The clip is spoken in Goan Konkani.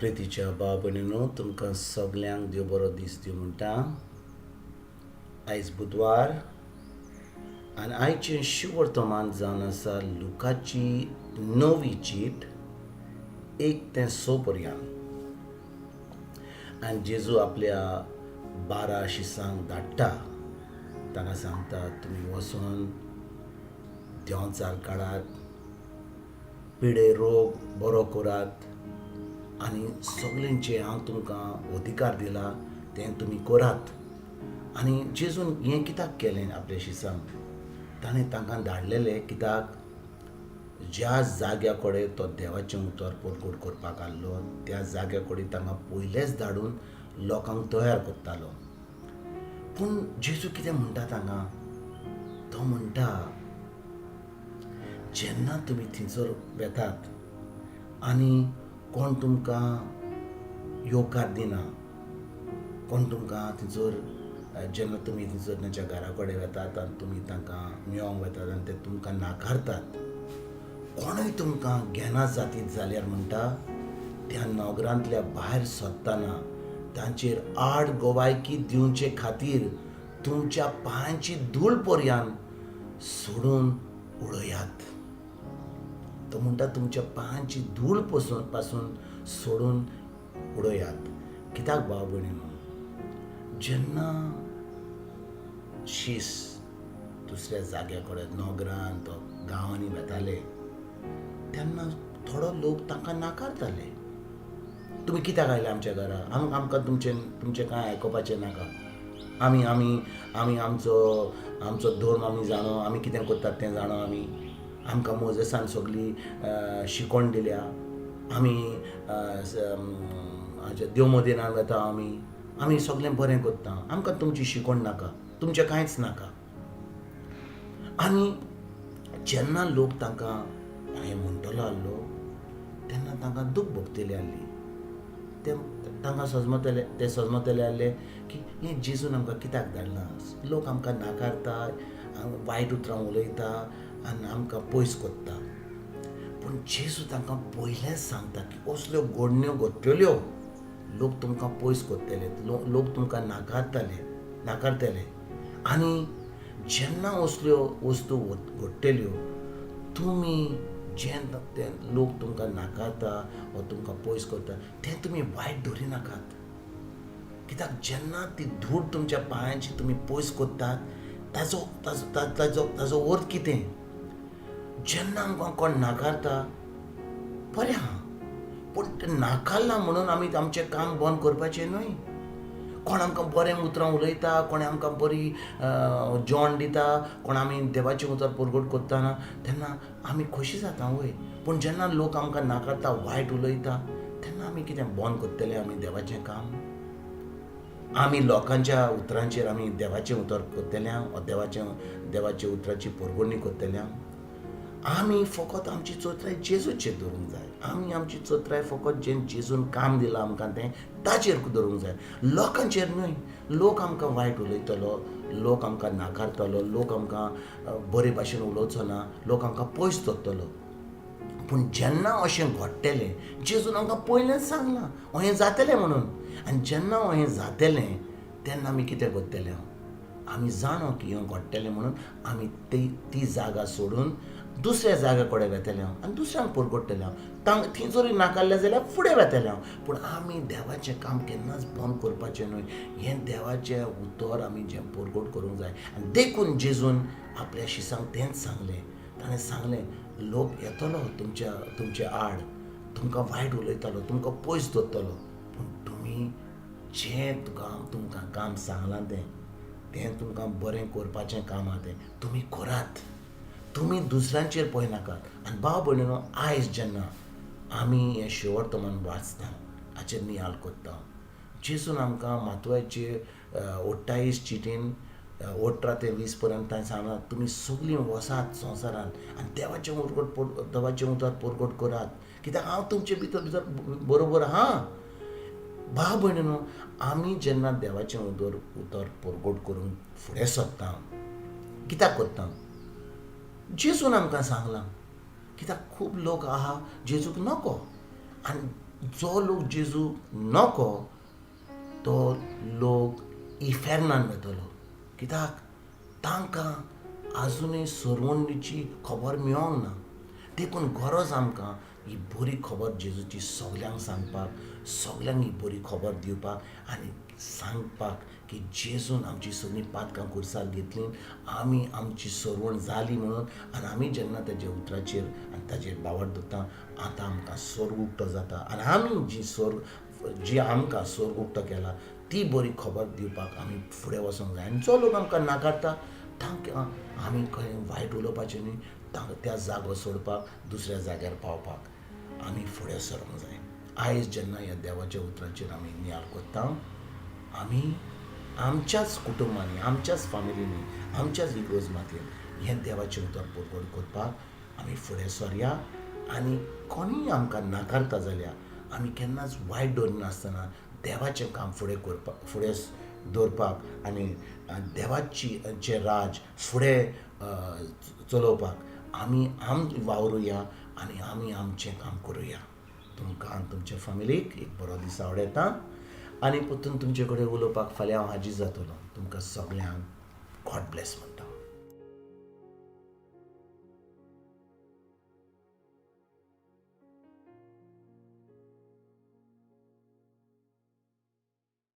प्रितीच्या भाव भयणीनो, तुमकां सगल्यांक देव बरो दीस दिवं म्हणटा. आयज बुधवार आनी आयचें शिवर्तमान जावन आसा लुकाची णवी चीट 1 ते 6 पर्यंत. आनी जेजू आपल्या 12 शिसांक धाडटा. तांकां सांगता, तुमी वचोन देंवचार काडात, पिडे रोग बरो करात आनी सगल्यांचे हांव तुमकां अधिकार दिला तें तुमी करात. आनी जेजून हें कित्याक केलें? आपल्या शिसांक ताणें तांकां धाडलेलें कित्याक? ज्या जाग्या कडेन तो देवाचें उतर परगट करपाक आहलो, त्या जाग्या कडेन तांकां पयलेच धाडून लोकांक तयार करतालो. पूण जेजू कितें म्हणटा तांकां? तो म्हणटा, जेन्ना तुमी थंयसर वेतात आनी कोण तुमकां येवकार दिना, कोण तुमकां थंयसर, जेन्ना तुमी थंयसर तांच्या घरा कडेन वेतात आनी तुमी तांकां मेळोंक वेतात आनी ते तुमकां नाकारतात, कोणूय तुमकां घेना जातीत जाल्यार, म्हणटा, त्या नगरांतल्या भायर सरतना तांचेर आड गवायकी दिवचे खातीर तुमच्या पांयांची धूळ पर्यंत सोडून उडयात. तो म्हणटा, तुमच्या पांयांची धूळ पासून सोडून उडयात. कित्याक भाव भयणीनो? जेन्ना शीस दुसऱ्या जाग्या कडेन, नगरांत, गांवांनी वेताले, तेन्ना थोडो लोक तांकां नाकारताले. तुमी कित्याक आयले आमच्या घरा? आमकां तुमचें कांय आयकुपाचें नाका. आमी आमी आमी आमचो आमचो धर्म आमी जाणो, आमी कितें करतात तें जाणो आमी. आमकां मोजेसान सगली शिकवण दिल्या. आमी देव मदिरान वता, आमी आमी सगळें बरें करता. आमकां तुमची शिकवण नाका, तुमचें कांयच नाका. आनी जेन्ना लोक तांकां हें म्हणटलो आहलो, तेन्ना तांकां दूख भोगतली आहली. ते तांकां सजमतले, ते सजमतले आहले की हें जेजून आमकां कित्याक धाडलां? लोक आमकां नाकारता, वायट उतरां उलयता आनी आमकां पयस करता. पूण जेजू तांकां पयलेंच सांगता की असल्यो घडण्यो घडटल्यो, लोक तुमकां पयस करतले, लोक तुमकां नाकारतले. आनी जेन्ना असल्यो वस्तू घडटल्यो, तुमी जें ते लोक तुमकां नाकारता वा तुमकां पयस करता तें तुमी वायट धरी नाकात. कित्याक जेन्ना ती धूळ तुमच्या पांयांची तुमी पयस करतात, ताजो अर्थ कितें? जेन्ना आमकां कोण नाकारता, बरें आहा, पूण तें नाकारलां म्हणून आमी आमचें काम बंद करपाचें न्हय. कोण आमकां बरें उतरां उलयता, कोण आमकां बरी जेवण दिता, कोण आमी देवाचें उतर परगट करतना, तेन्ना आमी खोशी जाता वय. पूण जेन्ना लोक आमकां नाकारता, वायट उलयता, तेन्ना आमी कितें बंद करतले आमी देवाचें काम? आमी लोकांच्या उतरांचेर आमी देवाचें उतर करतले वा देवाच्या उतराची परगटणी करतले? आमी फकत आमची चोत्राय जेजूचेर दवरूंक जाय. आमी आमची चोत्राय फकत जें जेजून काम दिलां आमकां तें ताचेर दवरूंक जाय, लोकांचेर न्हय. लोक आमकां वायट उलयतलो, लोक आमकां नाकारतलो, लोक आमकां बरे भाशेन उलोवचो ना, लोक आमकां पयस दवरतलो. पूण जेन्ना अशें घडटलें, जेजून आमकां पयलेंच सांगलां अहें जातलें म्हणून. आनी जेन्ना अहें जातलें, तेन्ना आमी कितें करतले? आमी जाणो की हें घडटलें म्हणून आमी ती ती जागा सोडून दुसऱ्या जाग्या कडेन वेतले हांव आनी दुसऱ्यांक परगट्टले हांव. थंय जरी नाकारलें जाल्यार फुडें वेतलें हांव, पूण आमी देवाचें काम केन्नाच बंद करपाचें न्हय. हें देवाचें उतर आमी जें परगट करूंक जाय. आनी देखून जेजून आपल्या शिसांक तेंच सांगलें. ताणें सांगलें, लोक येतलो तुमच्या आड, तुमकां वायट उलयतलो, तुमकां पयस दवरतलो, पूण तुमी जें तुमकां काम सांगलां तें तें तुमकां बरें करपाचें काम आहा तें तुमी करात. तुमी दुसऱ्यांचेर पळयनाकात. आनी भाव भयणीनो, आयज जेन्ना आमी हें शिवर्तमान वाचता, हाचेर नियाळ करता, जेजून आमकां मातवाचे 28 चिटीन 18 ते 20 पर्यंत ताणें सांगलां, तुमी सगळीं वसात संवसारांत आनी देवाचें उतर परगट करात, कित्याक हांव तुमचे भितर भितर बरोबर आहा. भाव भयणीनो, आमी जेन्ना देवाचें उतर परगट करूंक फुडें सरता, कित्याक करता? जेजून आमकां सांगलां. कित्याक खूब लोक आहा जेजूक नको आनी जो लोक जेजू नको तो लोक इफेर्नान वतलो. कित्याक तांकां आजुनूय सरवणीची खबर मेळोंक ना. देखून गरज आमकां ही बरी खबर जेजूची सगल्यांक सांगपाक, सगल्यांक ही बरी खबर दिवपाक आनी सांगपाक की जेजून आमची सगळीं पातकां खुर्सार घेतलीं, आमी आमची सरवण जाली म्हणून. आनी आमी जेन्ना ताज्या उतराचेर आनी ताजेर बावड दवरता, आतां आमकां स्वर्ग उक्तो जाता आनी आमी जी स्वर्ग जी आमकां स्वर्ग उक्तो केला ती बरी खबर दिवपाक आमी फुडें वचोंक जाय. आनी जो लोक आमकां नाकारता तांकां आमी खंय वायट उलोवपाचें न्हय, तांकां त्या जागो सोडपाक दुसऱ्या जाग्यार पावपाक आमी फुडें सरोंक जाय. आयज जेन्ना ह्या देवाच्या उतराचेर आमी नियाळ करता, आमी आमच्याच कुटुंबांनी, आमच्याच फामिलींनी, आमच्याच इगर्ज मातयेन हें देवाचें उतर परगट करपाक आमी फुडें सरया. आनी कोणूय आमकां नाकारता जाल्यार आमी केन्नाच वायट दवरिनासतना देवाचें काम फुडें करपाक, फुडें दवरपाक आनी देवाची जें राज फुडें चलोवपाक आमी आम वावरुया आनी आमी आमचें काम करुया. तुमकां आनी तुमच्या फामिलीक एक बरो दीस आवडयता आनी परतून तुमचे कडेन उलोवपाक फाल्यां हांव हाजीर जातलो. तुमकां सगल्यांक गॉड ब्लेस म्हणटा.